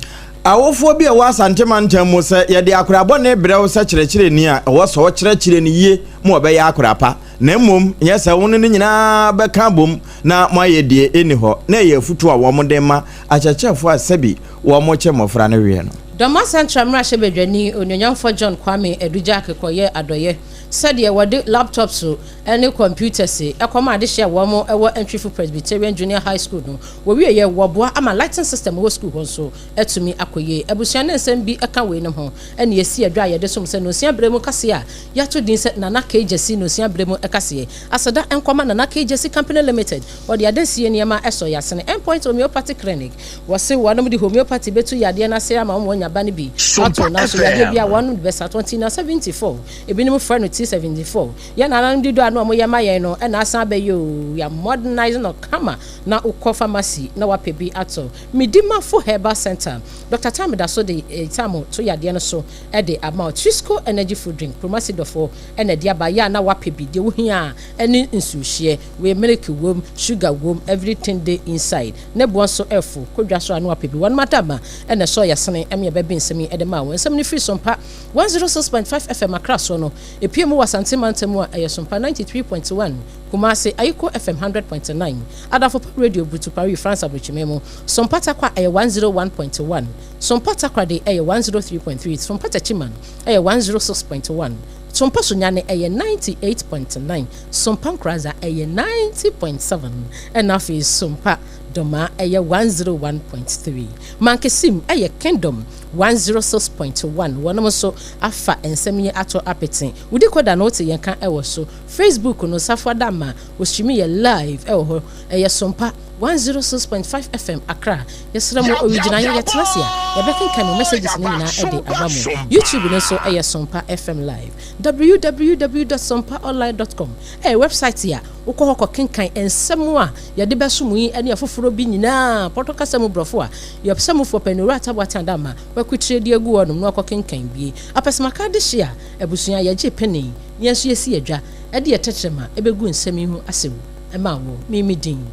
Awofoɔ bi a ɛwɔ Asante mantam mu sɛ yɛde akwadaa bɔne brɛ wo sɛ kyerɛkyerɛni a, ɛwɔ sɛ ɔkyerɛkyerɛ no yie ma ɔbɛyɛ akwadaa pa, na mmom nyɛ sɛ wo ne no nyinaa bɛka abom na moayɛ deɛ ɛnni hɔ, na ɛyɛ afutuo a wɔde ma akyerɛkyerɛfoɔ a sɛbi wɔkyɛ mmɔfra no weɛ no. Dɔma Central mmarahyɛbadwani Onuonyamfoɔ John Kwame Adu-Gyake kɔyɛɛ adɔeɛ sɛdeɛ wɔde laptops ne computers kɔma adehyeɛ a wɔn wɔ Ntwifo Presbyterian Junior High School no. Wɔwieɛ, wɔboa ama lighting system wɔ sukuu hɔ nso atumi akɔ yie. Abusua ne nsɛm bi ka weinom ho na yɛsi adwa a yɛde som sɛ Nonsia berɛ mu kaseɛ a yɛato din sɛ Nana K. Gyasi Nonsia berɛ mu kaseɛ. Aseda nkɔma Nana K. Gyasi Company Limited, wɔde adansie nneɛma sɔ yɛn asene. Endpoint Homeopathic Clinic, Wɔse wɔnom de homeopathy bɛtu yadeɛ no ase ama wɔn anya ba no bi ato nanso yadeɛ biara wɔnom de bɛsa to nti na 74 ebinom frɛ no T74 yɛn nananom de dɔ a na wɔyɛ ma yɛn no na asan aba yi oo we are modernizing no kama na wokɔ pharmacy na wapɛ bi ato Medimafo Herbal Center Doctor Tam da so de tam to yadeɛ no so de ama wo Trisco Energy Food Drink Promasi dɔfoɔ na ɛde aba yɛ a na wapɛ bi deɛ wohia a ɛne nsuohyeɛ wei milk wom sugar wom everything dey inside Ne boɔ nso ɛfo, kɔ dwa so a na wapɛ bi. Wɔnom adama na ɛsɔɔ yasene ɛme yɛbɛbe nsɛm yi de maa wɔn. Nsɛm no firi Sompa 106.5 FM Accra soɔ no, ɛpue mu wɔ Asante mantam mu a ɛyɛ Sompa 93.1, Kumasi, Ayiko FM 100.9, Adamfo Pa Radio, Butu Paris, France Aburokyima mu, Sompa Tarkwa ɛyɛ 101.1, Sompa Takoradi ɛyɛ 103.3, Sompa Techiman ɛyɛ 106.1, Sompa Sunyani ɛyɛ 98.9. Sompa Nkoranza ɛyɛ 90.7 ɛna afei Sompa Domaa ɛyɛ 101.3. Mankesim ɛyɛ Kingdom 106.1 wɔnom nso afa nsɛm yi ato apete. Wo decoder no wote yɛn ka ɛwɔ so. Facebook no Safo Adama wo stream yɛ live ɛwɔ hɔ. Ɛyɛ Sompa 106.5 FM Accra. Yɛsrɛ mo owigyinaeɛ yɛtena ase a yɛbɛkenkan mo messages no nyinaa de aba mo. YouTube no nso ɛyɛ Sompa FM live. Www dot sompaonline dot com yɛ wɛbsaet a wokɔ hɔ kɔkenkan nsɛm a yɛde bɛsom yi ne afoforɔ bi nyinaa, Pɔtɔ kasa mu Borɔfo a yɛn samufo Ɔpanyin Owura Atta Boateng Adama wakutire de agu hɔnom na wakɔkenkan bi. Apɛsɛmaka adehye a abusua yɛgye pene na yɛn nso yɛsi adwa de yɛn tɛkyerɛma bɛgu nsɛm yi ho asɛm ma wo. Me me din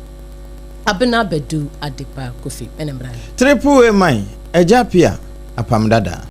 Abena Badu Adepa Kofi. Mene mmra. Triple A man, Agya Appiah, Apam Dada.